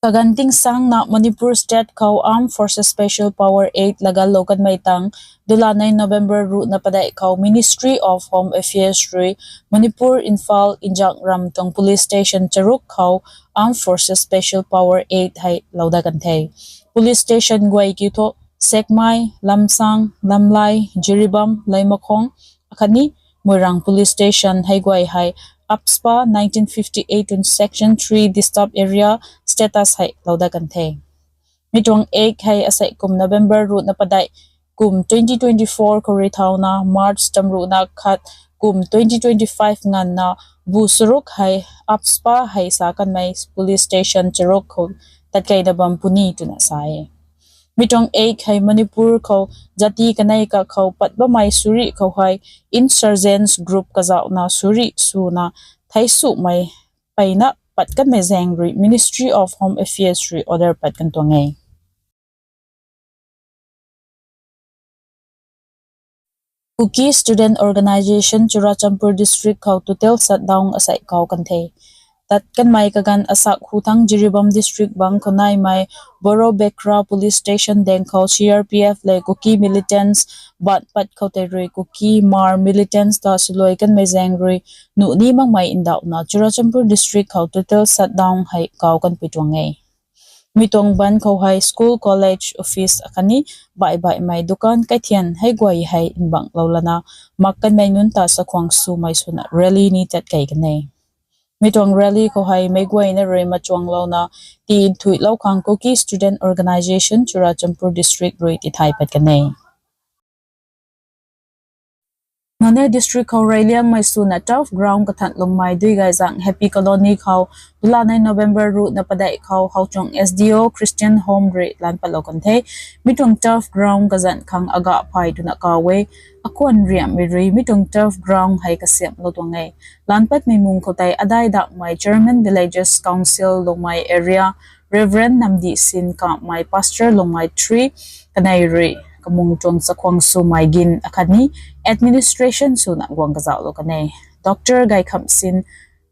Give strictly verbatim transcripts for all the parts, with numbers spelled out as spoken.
Kaganv tingsangna Manipur State khou Armed Forces Special Power Act lagallou kanmei tang, dulanei November ruhna padeih khou Ministry of Home Affairs rui Manipur, Imphal, Injak ram tuang police station charuk khou Armed Forces Special Power Act hei lou dat kan the. Police station guay kiu thu Sekmai, Lamsang, Lamlai, Jiribam, Leimakhong, akhatni Moirang police station hei guay hei AFSPA nineteen fifty-eight tuang Section three Disturbed Area status hei lou dat kan the. Mi tuang Act hei asei kum November ruhna padeih kum twenty twenty-four khou rui thauna March tamruhna khat kum twenty twenty-five nganvna bu charuk hei AFSPA hei sa kanmei police station charuk khou tatkeina bam puni twna sa e. Mi tuang Act hei Manipur khou jati kanei kakhou pat bammei surih khou hei insurgents group kazauhna surih swna theic sumei peyna pat kanmei zaeng rui Ministry of Home Affairs rui order pat kan tuang e. Kuki Student Organisation Churachandpur District khou total shutdown asei kau kan the. Tat kanmei kaganv asak hu thangc Jiribam District bang khou naimei Borobekra Police Station daeng khou C R P F lev Kuki militants baanc pat khou tei rui Kuki Hmar militants ta swluai kanmei zaeng rui nuh ni makmei ndauhna Churachandpur District khou total shutdown hei kau kanpui tuang e. Mi tuang baanc khou hei school, college, office akhatni baih baihmei dukan kaithian hei guay hei mbanghlou lana mak kanmei nunc ta chakhwang swmei swna rally ni tat kei kan e. Mi tuang rally khou hei meic guayna rui machuanglouna ti nthuihlou khang Kuki Student Organisation Churachandpur District rui tithay pat kan e. Noney District khou reyliangmei swna turf ground kathan lungmei Duigaizang Happy Colony khou dulanei November ruhna padeih khou Hauchung S D O Christian Home rui lan patlou kan the. Mi tuang turf ground kazanc khang agah phay twna kaw e. Akhwan riamhmei rui mi tuang turf ground hei kasiamhlou tuang e. Lan patmei mung khou tei adai dakmei Chairman Villages Council Lungmei Area, Reverend Namdi Sin kamei Pastor Lungmei three kanei rui kamung tuang chakhwang swmei gin akhatni administration swna guang kazauhlou kan e. Doctor Gaikham Sin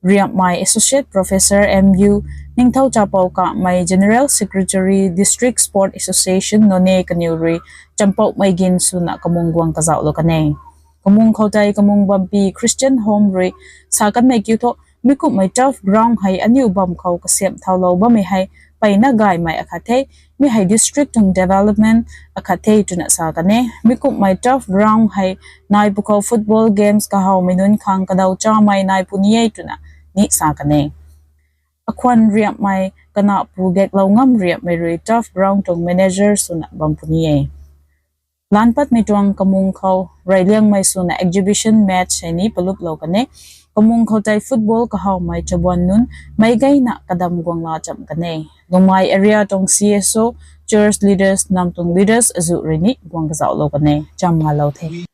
riamhmei Associate Professor M U, Ningthou Chapou kamei General Secretary District Sport Association Noney kaniw rui champouhmei gin swna kamung guang kazauhlou kan e. Kamung khou tei kamung bampi Christian Home rui sa kanmei kiu thu mi kumhmei turf ground hei aniu bam khou kasiamh thaulou bammei hei peyna gaymei akhat the, mi hei district tuang development akhat the twna sa kan e. Mi kumhmei turf ground hei nai pwkhou football games kahawmei nunc khang kadaw chamei nai puni e twna ni sa kan e. Akhwan riamhmei kanahpu Geklou Ngam riamhmei rui turf ground tuang manager swna bam puni e. Lan patmei tuang kamung khou reyliangmei swna exhibition match hei ni paluplou kan e. Kamung khou tei football kahawmei chabuan nunc meic gayna kadam guang la cham kan e. Lungmei area tuang C S O, church leaders, nam tuang leaders azuh rui ni guang kazauhlou kan e. Cham ngalou the.